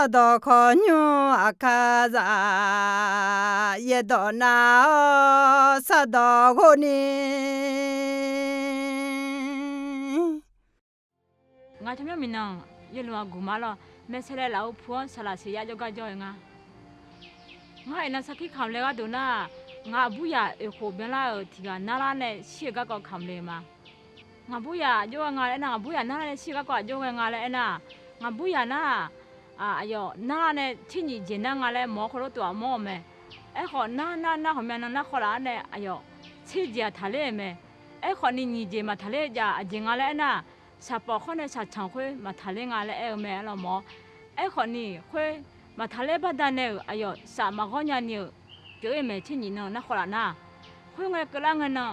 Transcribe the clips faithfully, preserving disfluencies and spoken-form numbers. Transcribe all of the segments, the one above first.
Sardawq khawqnymr aqkar zaf, yaerdawq nav-awr sardawq ghov ni. Ngaq tsawrmyanr miqnan yaerluf-aq guq ma lawr. Maeqsaeqlaeq laf-eu pu-anr saqlaq siqyar jawrgar jawr-eu nga. Ngar iqnan sarkir kamq le gharduq nar-aq, ngaq buryaq oeqkhof byanlar-euq tiq ghaq narlar nae shir-eu garkawv kamq le-eu ma. Ngaq buryaq aqjox ghae nga laer aernar, ngaq buryaq narlar nae shir-eu garkawv aqjox ghae nga laer aernar, ngaq buryaq nar-aq, aqyawf narlar nae tser nyiq jeq nar nga laer mawr-awr khoerlof tov-aq mawr-eu mae. Aerkhawf, nar nar nar ghawqmya nan nar khawlaf-anr nae aqyawf tser jeq-aq taqler-euq mae. Aerkhawf ni nyiq jeq maqtaqler-eu jav aqjeq nga laer aernar, shaqpawf khawr nae shaqtsanq khoer maqtaqler nga laer aer-eu mae arlawr mawr. Aerkhawf ni khoer maqtaqler baqda nae-euq aqyawf shaf maqghawr nya ni-euq pyeuf-ir mae. Tser nyiq nan nar khawlaf nar, khoerngae keuvlar ngae nan,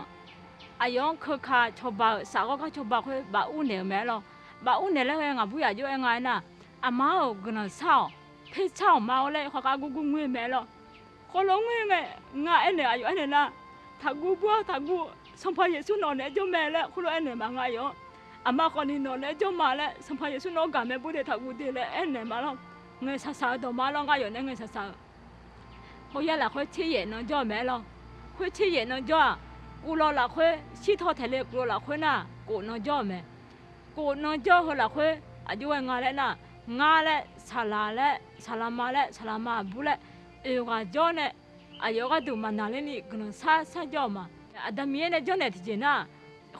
aqyawf-anr keuka cawba-euq shaf ghawrgar cawba khoer baf ur naeq-euq mae arlawr. Baf ur naeq laer ghae ngaq buryaq aqjox aer nga aernar, aqma-euq guiqlanq shar-awq, percar-awq ma-awr laer khawkhav gurgur ngoer-eu mae arlawr. Khoerlof ngoer ngae, ngar aernaeq aqyawf aernaeq nar, taqguv bur-awr taqguv, Sanqpaq Yeqsur nawq naeq-aer jawr mae laer khoerlof aernaeq ma ngar aqyawf-anr. Aqma khawfni nawq naeq-aer jawr ma laer, Sanqpaq Yeqsur nawr gaq mae bur de taqguv de laer aernaeq ma lawr. Ngaeqshaq shaq-eu dawqma lawr, ngar aqyawf nae ngaeqshaq shaq-eu. Khoeryaer lafkhoer tser yaef nan jawr-eu mae arlawr. Khoer tser yaef nan jawr-aq, kuvlawv lafkhoer shirtaw taeq le kuvlawv lafkhoer nar, kof nan jawr-euq mae. Kof nan jawr-eu heu lafkhoer aqjox ghae nga laer nar, ngar laer saqlaq laer saqlaqma laer saqlaqma aqbur laer oeq ghaq jawr nae, aqyawf gharduq maqnaqler ni guiqlanq shar shar jawr-euq ma. Aqda Miqyaer nae janrnaeq tiqjeq nar,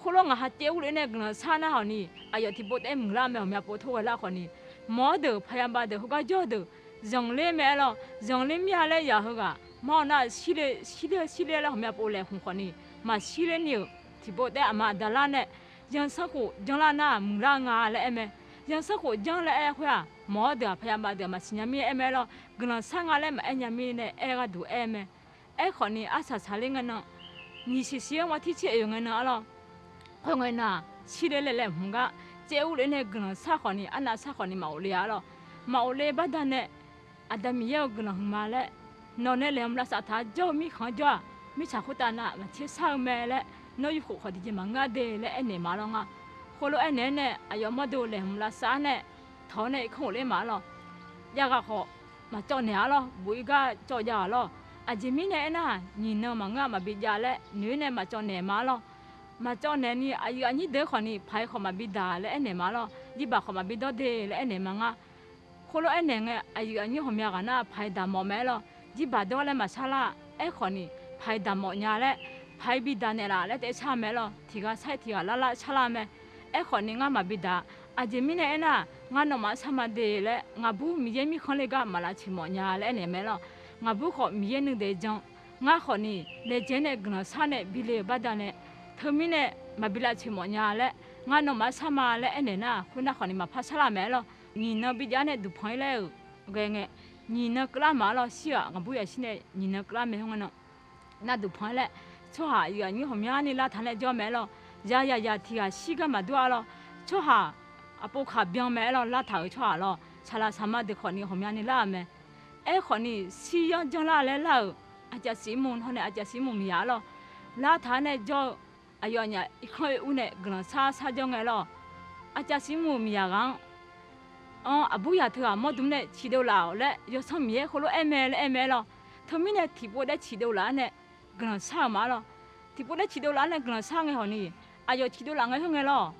khoerlof ngaq ha caev urlef nae guiqlanq shar nar khawfni, aqyawf tiqpov taef-aer muiqlar mae. Ghawqmya pov tov ghae lar khawfni, mawr-awr deuq paqyaba deuq heugar jawr-eu deuq zanqler mae arlawr. Zanqler mir-a laer yaq heughaq mawr-eu nar, shirle shirle shirle laer ghawqmya pov laeqhmq khawfni, maqshirler ni-euq tiqpov taef-aer aqma aqda lar nae zanqsanrkhof janrlar nar muiqlar-eu nga laer aer mae. Zanqsanrkhof janr laer aer khoer-aq, mawr-awr deuq-aq paqyaba deuq-aq maqsiq nya mir-aer aer mae arlawr. Guiqlanq shar nga laer maqaer nya mirnae aer gharduq aer mae. Aerkhawfni arsaq saqler ngae nan, nyiq siq siq-anr wa tirtser oeq ngae nan arlawr. Khoerngae nan-aq, shirle laeq laeqhmq gar caev urlef nae guiqlanq shar khawfni, arnav shar khawfni maqghofle-a arlawr. Maqghofle baqda nae, Aqda Miqyaer-euq guiqlanq hmq ma laer, nawq nae laeqhmq lavsav taq-a jawr-eu mirkhanq-anr jawr-aq, mirtsaq khoertav nav maqtser shar-eu mae laer, nawr yawkhof khawf tiqjeq maqngeur-a de laer aernaeq ma lawr ngar. Khoerlof aernaeq-aer nae aqyawf mawrdo laeqhmq lavsav-aer nae tawq-awr nae irkanr ghofler ma lawr. Javghaq khawf maqcawv naeq-a lawr, bof-ir gar cawv jav-aq lawr. Aqjeq mirnae aernar, nyiq nan maqngeur-a maqbi jav laer noeq-ir nae maqcawv naeq ma lawr. Maqcawv naeq ni aqyuif aqnyir deuq khawfni paq-ir khawf maqbi daq laer aernaeq ma lawr. Jirbaq khawf maqbi dawr de laer aernaeq ma ngar. Khoerlof aernaeq ngae, aqyuif aqnyir ghawqmya ghaq nar paq-ir daq mawf mae-aer lawr. Jirbaq dawr laer maqsar lar. Aerkhawfni paq-ir daq mawf nya laer, paq-ir bi daq naeqlaf laer taef shar mae-aer lawr. Tiq ghaq sar-ir tiq ghaq lar lar shar lar mae. Aerkhawfni ngar maqbi daq. Aqjeq mirnae aernar, ngar nawmaf-anr sar ma de laer, ngaq bur Miqyaer mirkhanq le gar maq lavtsoeq mawf nya laer aernaeq mae-aer lawr. Ngaq bur khawf Miqyaer nuideuq jan. Ngar khawfni laejae nae guiqlanq shar nae bi le-euq baqda nae, teumirnae maqbi lavtsoeq mawf nya laer, ngar nawmaf-anr sar ma laer aernaeq nar, khoernar khawfni maqpar sar lar mae-aer lawr. Nyiq nan bi jav nae duqpanq-ir laer-euq ghae ngae, nyiq nan keuvlar ma-aer lawr. Shir-aq ngaq bur yashir nae nyiq nan keuvlar mae khoer ngae nan nar duqpanq-ir laer, tsawrhaq aqyuif aqnyir ghawqmyani lar taq nae jawr mae-aer lawr. Yaq yaq yaq tiq ghaq shir gar maqdur-a lawr. Tsawrhaq aqpov kaq byan mae-aer lawr, lar taq-euq tsawrhaq lawr. Saqlaq saqma deuq khawfni ghawqmyani lar-euq mae. Aerkhawfni shir yanr janrlar laer lar-euq Aqcav Siqmur hawr nae Aqcav Siqmur miqyaq-a lawr. Lar taq-aer nae jawr-eu aqyawf aqnyaf irkanr oe ur nae guiqlanq shar shar jawr ngae lawr. Aqcav Siqmur miqyaq ghaq-anr, anr aqbur yaq teughaq mawrdo nae ciqdov laf-awq laer Yawsanr Miqyaer heulof-aer aer mae laer aer mae-aer lawr. Teumirnae tiqpov taef-aer ciqdov laf-aer nae guiqlanq shar-euq ma-aer lawr. Tiqpov taef-aer ciqdov laf-aer nae guiqlanq shar ngae hawqni, aqyawf ciqdov laf ngae khoer ngae lawr.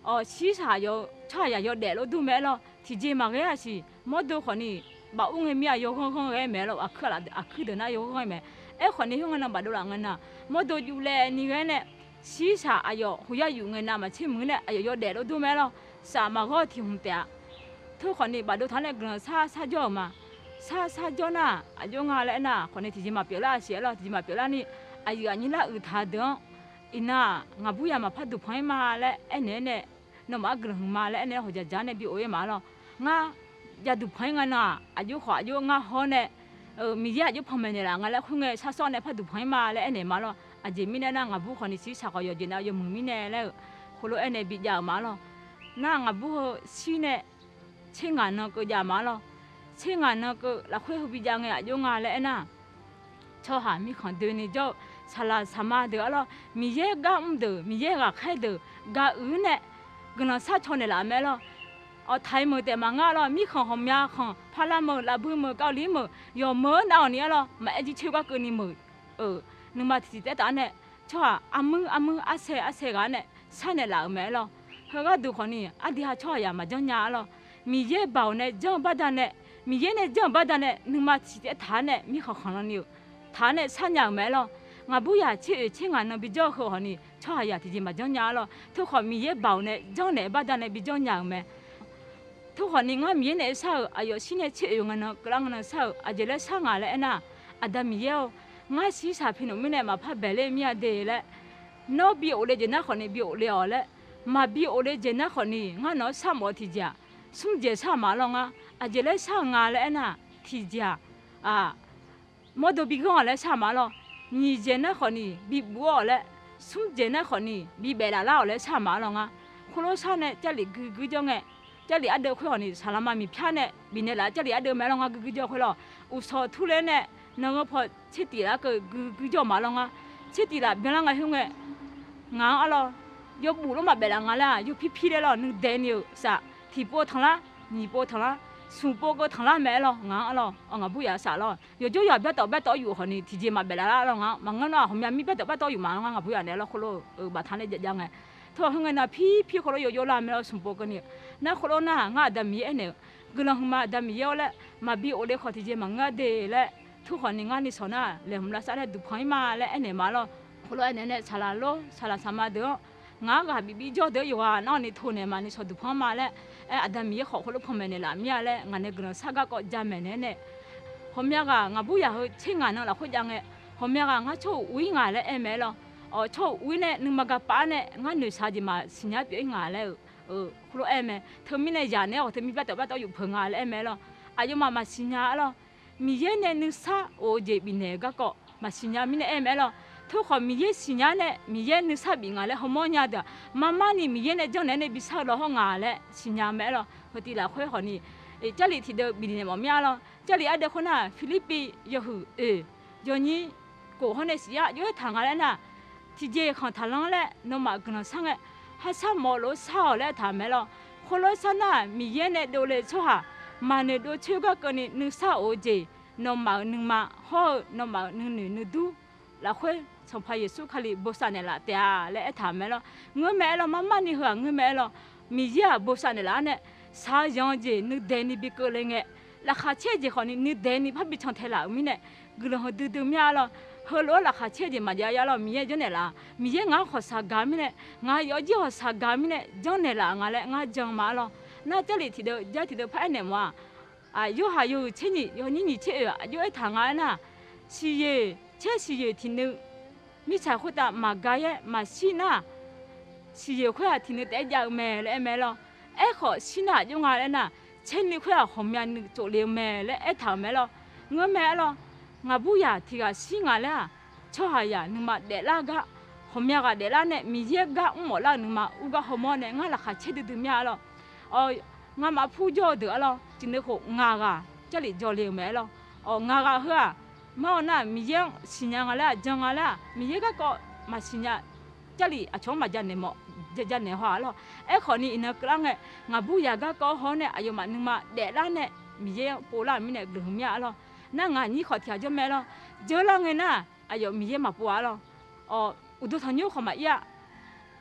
Awq, shirsaq aqyawf-eu tsawrhaq yaq yawdaef lof dur mae-aer lawr. Tiqjeq maqghae-a siq, mawrdo khawfni baf ur ngae mir-aq yawghanr ghanr ghae mae-aer lawr. Aqkuir aqlaf aqkuir deuq nar yawghanr ghae mae. Aerkhawfni khoer ngae nan bafdov laf ngae nan, mawrdo juvlaev ni ghae-aer nae, shirsaq aqyawf khof yar yuf ngae nan maqtser muiq-ir nae aqyawf yawdaef lof dur mae-aer lawr. Saf maqghawr-eu tiq hmq taef-aq, teu khawfni bafdov taq-aer nae guiqlanq shar shar jawr-euq ma. Shar shar jawr nar, aqjox nga laer aernar, khawfni tiqjeq maqpyeuf lar siq-aer lawr. Tiqjeq maqpyeuf larni, aqyuif aqnyir lar uiqtaq deuq-anr, iqnan-aq ngaq bur yaq maqpar duqpanq-ir ma laer aernaeq-aer nae, nawmaf-anr guiqlanq hmq ma laer aernaeq-aer hawqjaq jaq-aer nae bi of-ir ma-aer lawr. Ngar jav duqpanq-ir nga nan-aq, aqjox khawf aqjox ngar hawr nae, Miqyaer aqjox panmaeq naeqlaf nga laer khoerngae shar sawr nae par duqpanq-ir ma laer aernaeq ma-aer lawr. Aqjeq mirnae nar, ngaq bur khawfni shirsaq khawf yawqjeq nav yawmuiq mirnae laer-eu khoerlof-aer nae bijav-euq ma-aer lawr. Nar ngaq bur heu shir nae tser ngaq nan keuv jav ma-aer lawr. Tser ngaq nan keuv lafkhoer heu bijav ngae aqjox nga laer aernar, tsawrhaq mirkhanq doeni jawr-eu saqlaq saqma deuq-a lawr, Miqyaer gar mr deuq, Miqyaer ghaqkhaer deuq ga uiq-ir nae guiqlanq shar caw naeqlaf mae-aer lawr. Awqtaq-iq meuq taef maqngeur-a lawr, mirkhanq ghawqmya khanq, parlar meuq, lafbui meuq, kavli meuq, yawqmeuq-anr nav-awq ni-ar lawr, maqaer jircoer garkeuvni meuq-euq, nuima tiqtiq taef-aer taf-aer nae, tsawrhaq armuir armuir, arsae arsae ghaq-anr nae sharnaeq laf-euq mae-aer lawr. Heu gharduq khawfni, aqdui ha tsawrhaqzaq maqjanr nya-ar lawr. Miqyaer baoq nae janr-eu baqdanae, Miqyaer nae janr-euq baqdanae, nuima tiqtiq taef-aer nae mirkhanq khanqlan ni-euq taq-aer nae sharnya-euq mae-aer lawr. Ngaqburyaq tser oeq tser ngaq nan bijawr-eu heu khawfni, tsawrhaqzaq tiqjeq maqjanr nya-ar lawr. Teukhanq Miqyaer baoq nae janrnaeq-eu baqdanae bijawr nya-euq mae. Teukhanq ni ngar Miqyaer naeq-aer shar-euq aqyawf shir nae tser oeq ngaq nan keuvlar ngaq nan shar-euq aqjeq laer shar nga laer aernar, Aqda Miqyaer-or, ngar shirsaq pi noeq mirnae maqpar baeqler mir-a de laer, nawr bi of le jeq nar khawfni bi of le-awq laer, maqbi of le jeq nar khawfni ngar nawq-anr sharmawf-eu tiqjeq-aq, smr jeq shar maf-ar lawr ngar. Aqjeq laer shar-eu nga laer aernar, tiqjeq-aq, mawrdo bi ghanr-awq laer shar maf-ar lawr. Nyiq jeq nar khawfni bi buf-awq laer, smr jeq nar khawfni bi baef laf lar-awq laer shar maf-ar lawr ngar. Khoerlof shar nae Jarlif guiqguir jawr ngae, Jarlif ardeuv khoer khawfni saqlaqma miqpyar nae bifnaeq laf-eu Jarlif ardeuv mae-aer lawr ngar guiqguir jawr khoer lawr. Uqshawq turler nae nangeuf paw tsertif laf-aer keuv guiqguir jawr maf-ar lawr ngar. Tsertif laf byanlar ngae khoer ngae, ngaq-anr-ar lawr, yawbuf lof maqbaef laf nga laer-aq, yawpir pir ler lawr, nuidaeq ni-euq saf, tiqpov tanqlar, nyiqpov tanqlar, smqpov keuv tanqlar mae-aer lawr, ngaq-anr-ar lawr, ngaqburyaq saf lawr, yawqjawr yawq byartawf byartawf-awr yuf khawfni tiqjeq maqbaef laf lar lawr ngar. Maqngeur nar-aq, ghawqmya mir byartawf byartawf-awr yuf maf-ar lawr ngar, ngaqburyaq naeq-aer lawr khoerlof-eu baqtaq nae jav jav ngae. Teukhanq khoer ngae nav pir pir khoerlof yawqjawr lar mae lawr, smqpov keuvni-eu. Nar khoerlof nar-aq, ngar Aqda Miqyaer aernaeq-eu, guiqlanq huiqma Aqda Miqyaer-awr laer, maqbi of le khawf tiqjeq maqngeur-a de laer, teukhanq ni ngar ni sawq nar-aq, laeqhmq lavsav nae duqpanq-ir ma laer aernaeq ma lawr. Khoerlof aernaeq nae saqlaq lor, saqlaq saqma deuq-anr, ngaq-anr ghaq bif bif jawr deuq-anr yawqghaq nar-awq ni to naeq ma ni sawq duqpanq-ir ma laer aer, Aqda Miqyaer khawf khoerlof panmaeq naeqlaf mir-a laer ngaq nae guiqlanq shar garkawv jamaeq naeq-aer nae, ghawqmya ghaq ngaqburyaq heu tser ngaq nan lafkhoer jav ngae, ghawqmya ghaq ngar tsawr-euq uv-ir nga laer aer mae-aer lawr. Awq, tsawr-euq uv-ir nae nuima gaq paf-aer nae ngar noeqshaq jeq maqsiq nya pyeuf-ir nga laer-euq khoerlof aer mae. Teumirnae yaq naeq-aer ghawq teu mir byartawf byartawf yuf peuq nga laer aer mae-aer lawr. Aqyawfmaf maqsiq nya-ar lawr. Miqyaer nae nuisar of-eu jeq bifnaeq-euq garkawv maqsiq nya mirnae aer mae-aer lawr. Teukhanq Miqyaer siqnya nae Miqyaer nuisar bif nga laer hawmawr nya deuq-aq, marmar ni Miqyaer nae janrnaeq-aer nae bi shar-eu lawhawr nga laer siqnya mae-aer lawr. Heu tiv lafkhoer khawfni, Jarlif tiqdeuv bifnaeq mawf mir-a lawr. Jarlif ardeuv khoer nar-aq, Pirlirpiv yawhuiq oeq yawnyir kof hawr nae siq-anr aqjox-aer taq nga laer nar, tiqjeq khanq taqlanr laer nawmaf guiqlanq shar ngae, harsar mawf-eu lof-aer shar-awq laer aertaq-euq mae-aer lawr. Khoerlof-aer shar nar-aq, Miqyaer nae dovle tsawrhaq maqnoeq dov coer garkeuvni nuisar of-eu jeq, nawmaf-euq nuima hawr-eu nawmaf-euq nuinoeq nuidur lafkhoer Sanqpaq Yeqsur Kali bosav naeqlaf taef-a laer aertaq-euq mae-aer lawr. Ngeur mae-aer lawr, marmar ni heu-aq ngeur mae-aer lawr. Miqyaer-aq bosav naeqlaf-anr nae shaq-eu yanq-eu jeq nuidaeq ni bi keuv le ngae, laqkhaq caer-eu jeq khawfni nuidaeq ni parbi can tae laf-euq mirnae, guiqlanq heudui dui mir-a lawr. Heulof-aer laqkhaq caer-eu jeq maqjav ya lawr. Miqyaer janrnaeq laf-a. Miqyaer ngaq-anr hawqshaq gaq-eu mirnae, ngaq yawfjir hawqshaq gaq-eu mirnae janrnaeq laf nga laer ngar jan ma-a lawr. Nar Jarlif tiqdeuv jar tiqdeuv par aernaeq mawf-a. Yorhaq yawhuiq caer nyiq yawnyir nyiq caer oeq-aq aqjox-aer taq nga aernar, siqyoeq caer siqyoeq tiqnuiv mirtsaq khoertav maqgaq-aer maqshir nar, siqyoeq khoer-aq tiqnuiv taef-aer jav-eu mae laer aer mae-aer lawr. Aerkhawf shir nar aqjox nga laer nar, caer nuiv khoer-aq ghawqmya nuiv tsofle-eu mae laer aertaq-euq mae-aer lawr. Ngeur mae-aer lawr, ngaqburyaq tiq ghaq shir nga laer-aq, tsawrhaqzaq nuima daeflar gar, ghawqmya ghaq daeflar nae Miqyaer gar mrmawf lar-euq nuima ur gar hawmawr nae ngar laqkhaq caer duidui mir-a lawr. Awq, ngamaf pur jawr-eu deuq-a lawr, tiqnuiv khof ngaq ghaq Jarlif jawrle-euq mae-aer lawr. Awq, ngaq ghaq heu-aq, mar-awr nar-aq Miqyaer-anr siqnya nga laer-aq, jan nga laer-aq, Miqyaer garkawv maqsiqnya Jarlif aqcawq-anr maqja naeq mawf, ja naeq haw-a lawr. Aerkhawfni iqnan keuvlar ngae, ngaqburyaq garkawv haw-awr nae aqyawfmaf nuima daeflar nae Miqyaer-anr povlar-euq mirnae guiqlanq huiq mir-a lawr. Nar ngaq nyir khawf tiq ghaq jawr mae lawr. Jawrlar ngae nar, aqyawf Miqyaer maqpov-a lawr. Awq, uqduq tanqnymr khawf maqir-a.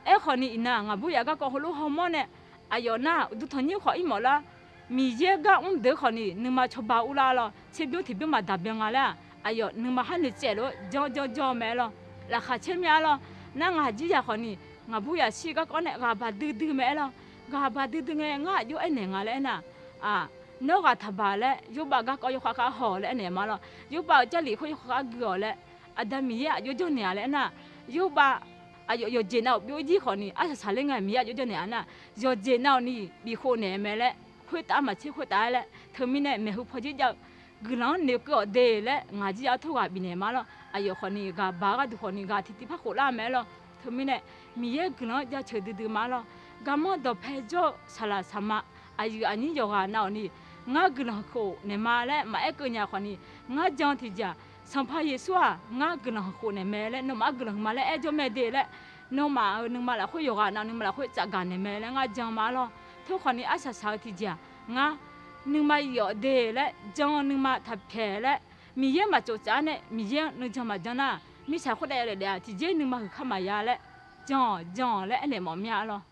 Aerkhawfni iqnan ngaqburyaq garkawv heulof hawmawr nae, aqyawf nar uqduq tanqnymr khawf ir mawf lar. Miqyaer gar mr deuq khawfni nuima cawba urlar lawr. Tserbymr tiqbymr maqdaq byan nga laer-aq, aqyawf nuima har noeqtsaev lof-aer janr janr jawr-eu mae-aer lawr. Laqkhaq caer mir-a lawr. Nar ngaq jir yaq khawfni, ngaqburyaq shir garkawv nae ghaq baq duidui mae-aer lawr. Ghaq baq duidui ngae ngar aqjox aernaeq nga laer aernar, nawr ghaq taqbaq laer yorbav garkawv yawkhav khav haw laer aernaeq ma lawr. Yorbav-euq Jarlif khoer yawkhav khav gui-awq laer, Aqda Miqyaer aqjox janrnaeq-a laer aernar, yorbav aqyawf yawqjeq nav-euq byovjir khawfni arsaq saqler ngae Miqyaer aqjox janrnaeq-a nar, yawqjeq nav-euq ni bifkhov naeq-eu mae laer, khoertav-aer maqtser khoertav-aer laer teumirnae maeqhu pawdzer jav-eu guiqlanq-anr noeqkeuv-awq de laer ngaq jir yaq-anr tor ghaq bifnaeq ma lawr. Aqyawf khawfni ghaq baq-eu gharduq khawfni ghaq tiqtiv par khof lar mae-aer lawr. Teumirnae Miqyaer guiqlanq-anr jaceuq duidui ma lawr. Garmanr dawqpae jawr-eu saqlaq saqma aqyuif aqnyir yawqghaq nav-awq ni, ngar guiqlanq khof naeq ma laer maqaer keuv nya khawfni, ngar jan tiqjeq-aq, Sanqpaq Yeqsur-aq ngar guiqlanq khof naeq mae laer, nawmaf-anr guiqlanq huiqma laer aer jawr mae de laer, nawmaf-euq nuima lafkhoer yawqghaq nav nuima lafkhoer tsafgaq naeq mae laer ngar jan ma lawr. Teukhawf ni arsaq saq-eu tiqjeq-aq, ngar nuima yawf de laer jan-eu nuima taqpyaeq laer, Miqyaer maqtsof tsaf-ar nae Miqyaer-anr nuijan maqjan nar, mirtsaq khoerdaef laef daef-aq tiqjeq nuima huiq khar maqya laer, jan-awq jan-awq laer aernaeq mawf mir-a lawr.